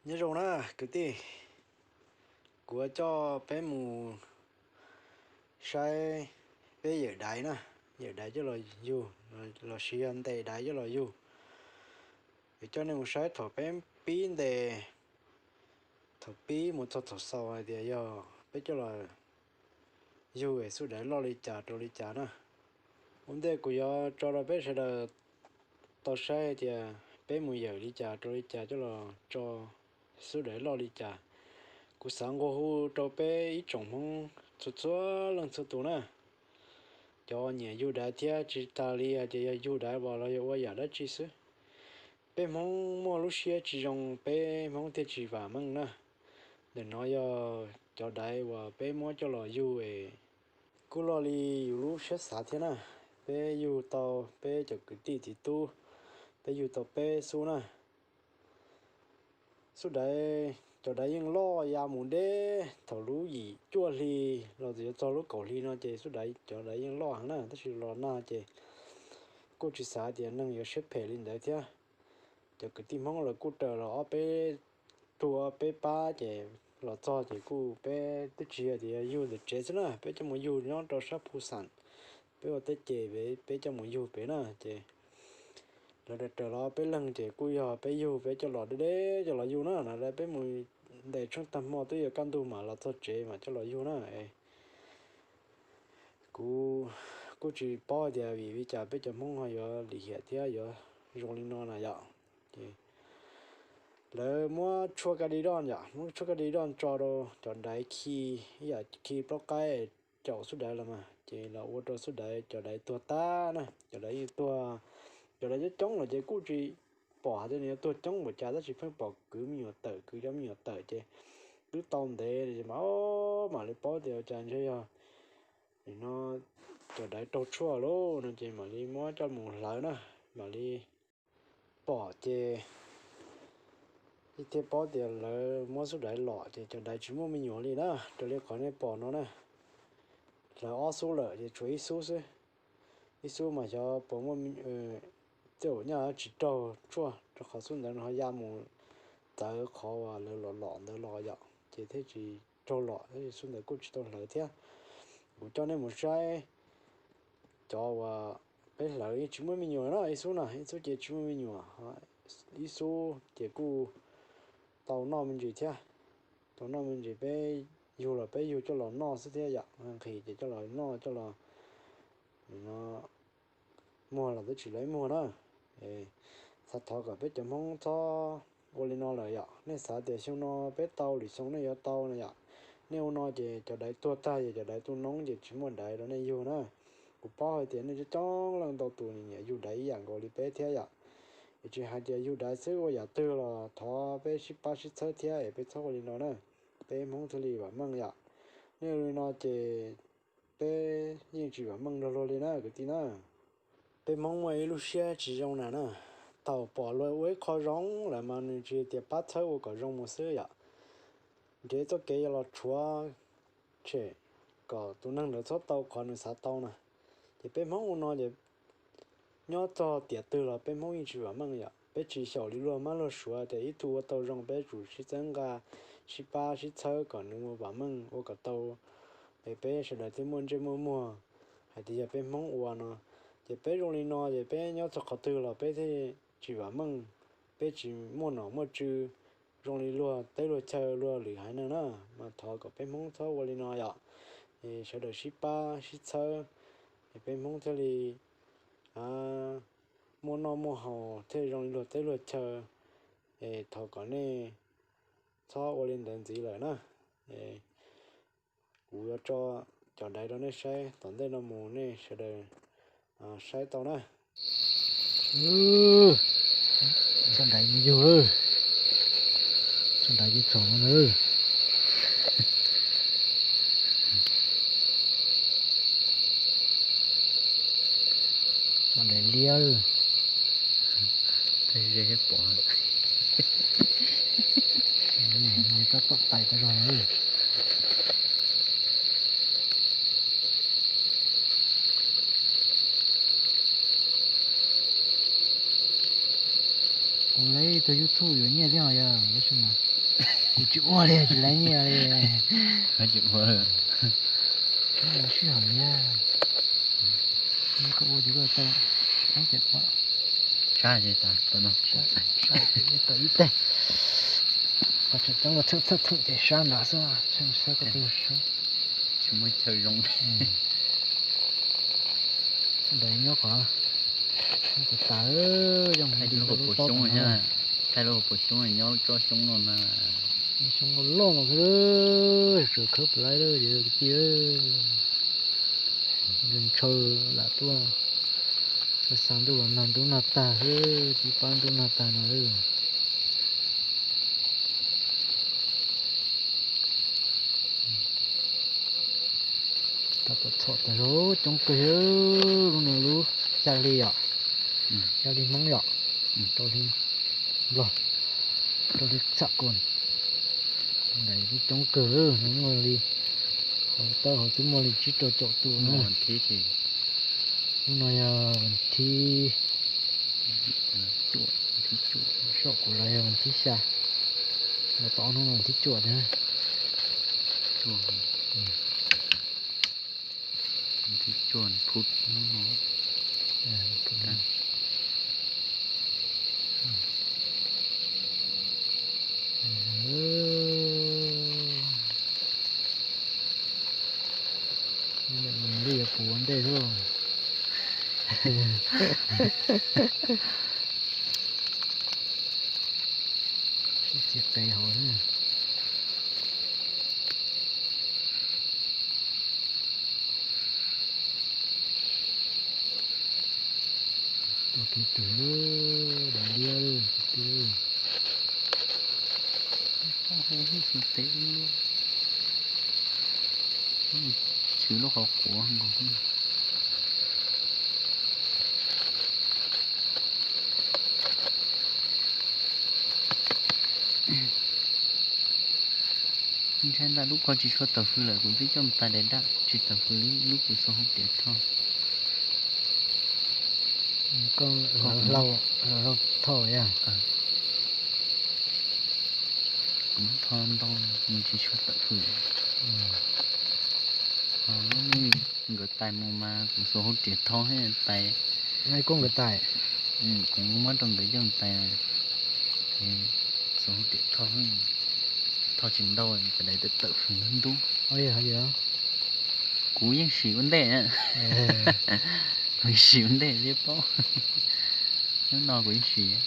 Nyob zoo na kwv tij, kuv yuav coj peb mus saib peb yawm daiv na, yawm daiv coj los yug, los sis yog ntes daiv coj los yug. Kuv coj nej mus saib thaum peb pib ntes, thaum pib mus txog thaum xaus hais tias yog peb coj los yug es xub daiv loj li cas rau li cas na. Ua ntej kuv yuav tso rau peb sawv daws tau saib tias peb mus yawm li cas rau li cas coj los tso xub daiv loj li cas. Kuv xav nqua hu rau peb ib tsoom Hmoob txhua txhua leej txhua tus na, cov nyiam yug daiv thiab tsis tas li hais tias yog yug daiv los yog ua yam dab tsi xwb, peb Hmoob muaj lub siab tsis zoo, peb Hmoob thiaj tsis vam meej na. Ntawm no yog cov daiv uas peb muab coj los yug es kuj loj li yus lub siab xav thiab na. Peb yug tau, peb cov kwv tij txiv tub, peb yug tau peb xub na. Xub daiv, cov daiv yeej loj ya mus deb, thaum lub yim cuaj hli los yuav txog lub kaum hli no ces xub daiv, cov daiv yeej loj heev na, tab sis los nag ces kuj tsis xav tias neeg yuav siab phem li ntawd thiab. Cov kwv tij Hmoob lawv kuj raws los ob peb tug ob peb pab ces los txog ces kuj peb twb tsis yog tias yog yug ntawm tsev xwb na, peb coj mus yug nyob rau sab Phu Xam, peb ua teb ces peb coj mus yug pem na ces lawv raws raws los ob peb leeg ces kuj yog peb yug, peb coj los deb deb coj los yug na, no peb mus ntes tsheej tag hmo twb yuav kaj ntug mam los txog tsev mam coj los yug na. Kuv kuj tsis paub tias vim li cas peb cov Hmoob ho yuav lim hiam thiab yuav zoo li no na yom. Ces lawv muab tshuaj ka di doj yom, muab tshuaj ka di doj tso rau cov daiv khi, ib yam khi plaub qaib caum xub daiv los mas ces los ua rau xub daiv, cov daiv tuag tag na, cov daiv yeej tuag, cov daiv coob coob los ces kuj tsis pom hais tias nws yuav tuag coob npaum cas, tab sis pheej pom kwv me nyuam tawm, kwv cov me nyuam tawm ces twb tau ntev ces mam, mam li paub tias cas ntshe yog nim no cov daiv raug tshuaj lauj no ces mam li muab coj mus hlawv na, mam li pom ces thiaj paub tias lawv muab xub daiv lom ces cov daiv tsis muaj me nyuam li na, raws li qhov nej pom no na. Hlawv ob xub lawm ces tshuav ib xub xwb. Ib xub mas xyov puas muaj, tej zaum nyaj tsis raug tshuaj rau qhov xub ntawd no ho ya mus txawv qhov uas lawv lom lom ntawd los yom, ces thiaj tsis raug lom, tab sis xub ntawd kuj tsis tau hlawv thiab. Kuv coj nej mus saib cov uas peb hlawv yeej tsis muaj me nyuam na, ib xub na, ib xub ces tsis muaj me nyuam, ib xub ces kuj tau noj me ntsis thiab. Tau noj me ntsis, peb yug los peb yug coj los noj xwb thiab yom, nqhis ces coj los noj coj los muag los twb tsis lawv muag na. Xav thov kom peb cov Hmoob txhob ua li no lawm yom. Nej xav tias xyoo no peb tau lwm xyoo nej yuav tau no yom. Nej ua no ces cov daiv tuag tag ces cov daiv tu noob ces tsis muaj daiv rau nej yug na. Kuv paub hais tias nej coob coob leej ntau tus nyiam yug daiv ib yam nkaus li peb thiab yom. Es tsis hais tias yug daiv xwb, ua yam twg los thov peb sib pab sib txhawb thiab es peb txhob ua li no na, peb Hmoob thiaj li vam meej yom. Nej ua li no ces peb yeej tsis vam meej nrog luag li na kwv tij na. Peb Hmoob muaj ib lub siab tsis zoo na na, thaum pom luag ua ib qho zoo lawm mas nws tsis tias pab txhawb ua kom zoo mus xwb yom. Nrhiav txoj kev yuav los rhuav tshem kom tus neeg ntawd txhob tau qhov nws xav tau na. Ces peb Hmoob ua no ces nyob txog tiam twg los peb Hmoob yeej tsis vam meej yom. Peb tsis xyaum li luag mab luag suav tias ib tug ua tau zoo peb tsum sib txhawb nqa, sib pab sib txhawb kom nws ua vam meej ua kom tau, es peb sawv daws thiaj muaj ntsej muaj muag hais tias yog peb Hmoob ua no. Ces peb zoo li no ces peb nyob txog qhov twg los peb thiaj tsis vam meej, peb tsis muaj nom muaj tswv zoo li luag teb luag chaw luag lwm haiv neeg na. Mas thov kom peb Hmoob txhob ua li no yom. Es sawv daws sib pab sib txhawb, es peb Hmoob thiaj li muaj noj muaj haus thiaj zoo li luag teb luag chaw. Es thov kom nej txhob ua li ntawd ntxiv lawm na. Kuv yuav tso cov daiv rau nej saib, tom ntej no mus nej sawv daws saib tau na. Txoj daiv yug, txoj daiv yug txog no. Txoj daiv liab, tej ze pom, tab tom tais tau zog. Kuv lawv tus YouTube yuav nyiaj thiab os, yog tab sis mas Kuv tsis ua li, tsis laib nyiaj li. Tsis ua. Sib haum nyab. Koj ua ces koj tau, sab ces tas tau no, sab tau ib teg. Qhov tseem coob ua theem theem ces sab nrad xwb, sab koj tug sab. Tsis muaj chaw zoo. Ntawd nyob qhov tas tas, thaij lub hauv paus xyoob, thaij lub hauv paus xyoob nyob tsob xyoob no na. Xyoob loj loj no xwb, tseem khawb pem laib lawm ces kwv tij. Ntshaw lam tuaj, xav xav ntuj los nag ntub nag tag xwb, tsis pab ntub nag tag no lawm. Tau txhom tas zog coob kawg, lub no lub xya hli yom, xya hli Hmoob yom, rau hli Nplog, rau hli xam kos. Ntawd twb coob kawg, muaj li, hauv tawb hauv twb muaj li tsib rau caum tus no. Lub no yog vas thib, saum kuv los yog vas thib xya, los tom hnub no vas thib cuaj thiab. Vas thib cuaj, phub hnub no. Li yuav puv ua ntej xwb. Sib txiv qe hauv. Ua kev twg, daim liab, toj hau hwj xu teb luaj, chwv lub qhov quav nkaus. Ntshai ntawm lub ko tsis tshua tawm fws lawm, kuv twb coj mus tais daim daj tsis tawm fws li lub kuv xuas hauv riam thoj. Koj hlau thoj yog? Kuv thoj ntau, nws tsis tshua tawm fws. Ho lub nkawd tais mus mas kuv xuas hauv riam thoj tais. Kuj nkawd tais. Kuv muab rau nkawd coj mus tais, xuas hauv riam thoj, thoj tsis ntau, cov daim tawm tawm fws ntub ntub. Kuv yeej sim ua ntej, kuv sim ua ntej thiab paub. Hnub no kuv yeej sim.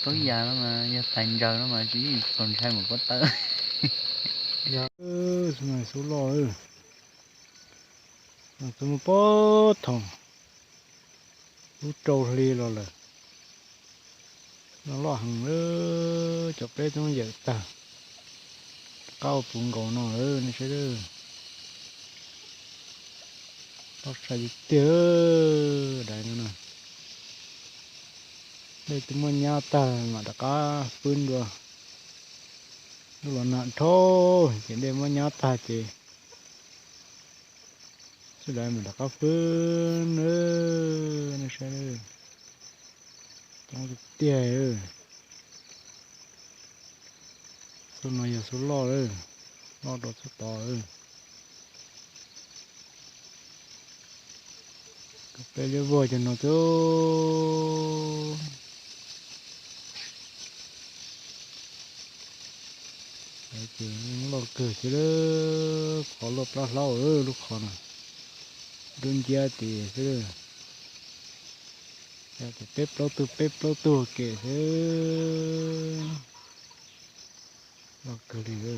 Taub yas no mas yog tais ntsaws no mas tsis txaus ntshai mus pob tawb. Yog, xub no xub loj, twb muaj pob thaum lub rau hli los lawm. Loj loj heev, cov peb toob yawm tag, qab ua puv nkaus no nej saib. Loj sai tiag tiag, daim no na. Dej twb muab nyab tag mam rov qab fwb dua. Lub los nag dhau ces dej muab nyab tag ces xwb daim mam rov qab fwb na, nej saib. Coob tiag tiag. Xub no yog xub loj lawm, loj rau xub tod lawm. Peb liab vog cov no xwb. Ces loj kawg thiab, qhov luaj plab hlaub lub qhov no, dub nciab tiag xwb. Peb plaub tug peb plaub tug kem xwb. Loj kawg li.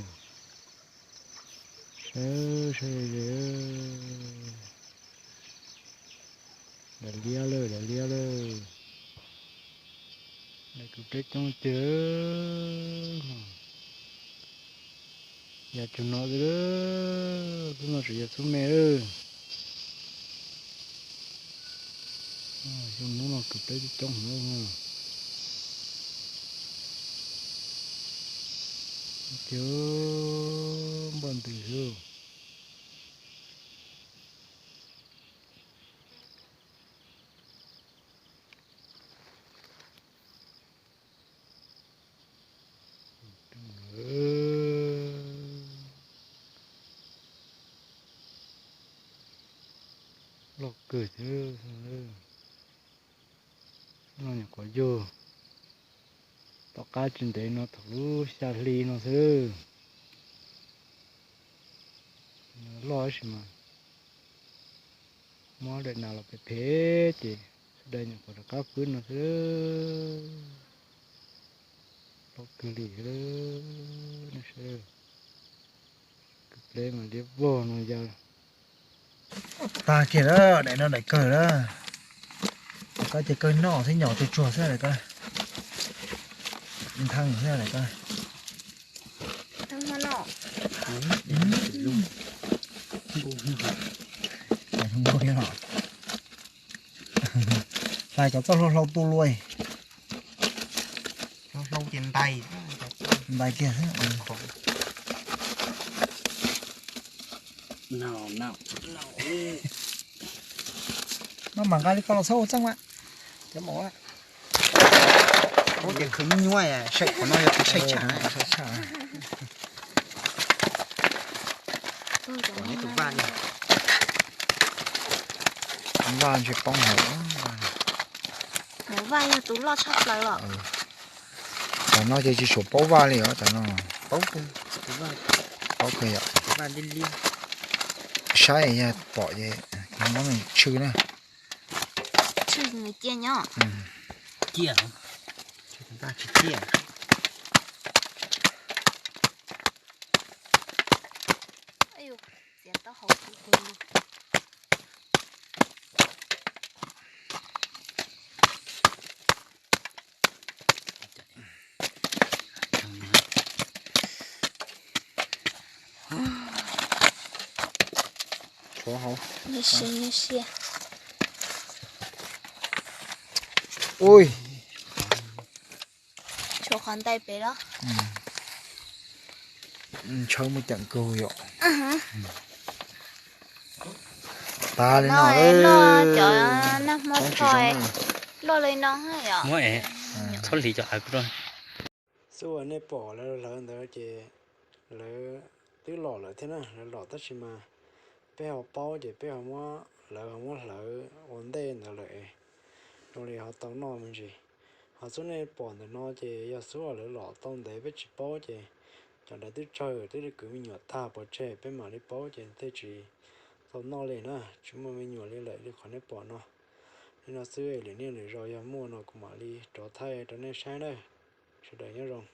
Saib saib, daim liab lawm, daim liab lawm. Daim kub deb coob tiag. Yam tsug no xwb, xub no tseem yog xub me. Xyoo hnub no kws deb coob heev. Cov npoj ntws xwb. Loj kawg thiab. No nyuam qhuav yug tom qab tsis ntev no thaum lub xya hli no xwb. Loj tab sis mas muab daim nas los phem phem ces sawv daws nyuam qhuav rov qab pw no xwb. Loj kawg li. Kwv pleb mas liab vog no yog. Tag kiag lawm, daim no daim kawg lawm. Daim ko ces kawg noj xwb, nyom tsuag tsuag xwb daim ko. Nthee xwb daim ko. Hlais kom txoj hlua hlau tu luaj. Hlau ces ntais, ntais kiag. Maj mam nqa li ko los txhob ua txeej mas. Cov maum, ub ces khwv nyuaj nyuaj, saib qhov no yog saib tshaj. Vaj ntshe poob hauv. Vaj yog tus loj tshaj plaws los. Tam no ces tsis suav paub vaj li os tam no. Paub kawg, paub kawg yom. Saib yog pom ces muab tshwj na. Tshwj cia nyob. Cia, tsis cia. Txiav taub hau kuv tus. Tshuav hauv. Ui. Tshuav qhov ntais pem los. Ntshaw mus ceem kawg yom. Tas li no. Cov nag hmo tho loj li no yom. Muab es txhob hliv cov av kuv rau. Xub uas nej pom lawv hlawv ntawd ces lawv twb lom lawm thiab na, lawv lom tab sis mas peb ho paub ces peb ho muab, lawv ho muab hlawv ua ntej ntawd lawm es zoo li ho tau noj me ntsis. Ho xub nej pom ntawm no ces yog xub uas lawv lom tau ntev peb tsis paub ces cov ntawd twb tsawg twb li kwv me nyuam tag pov tseg peb mam li paub ces tej tsis tau noj li na, tsis muaj me nyuam li lawm li qhov nej pom no. Li no xwb lwm niaj lwm zaus yog muaj no kuv mam li rov thaij rau nej saib na. Sawv daws nyob zoo.